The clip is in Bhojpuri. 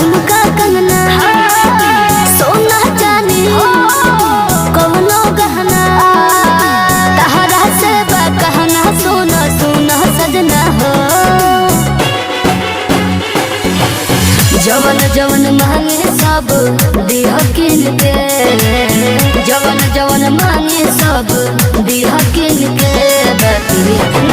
झुमका कंगना, सोना चांदी कवनो गहना, तहरा से बा कहना सोना सोना सजना हो। जवन जवन मांगे सब दिह किन के, जवन जवन मांगे सब दिह किन के, बाकी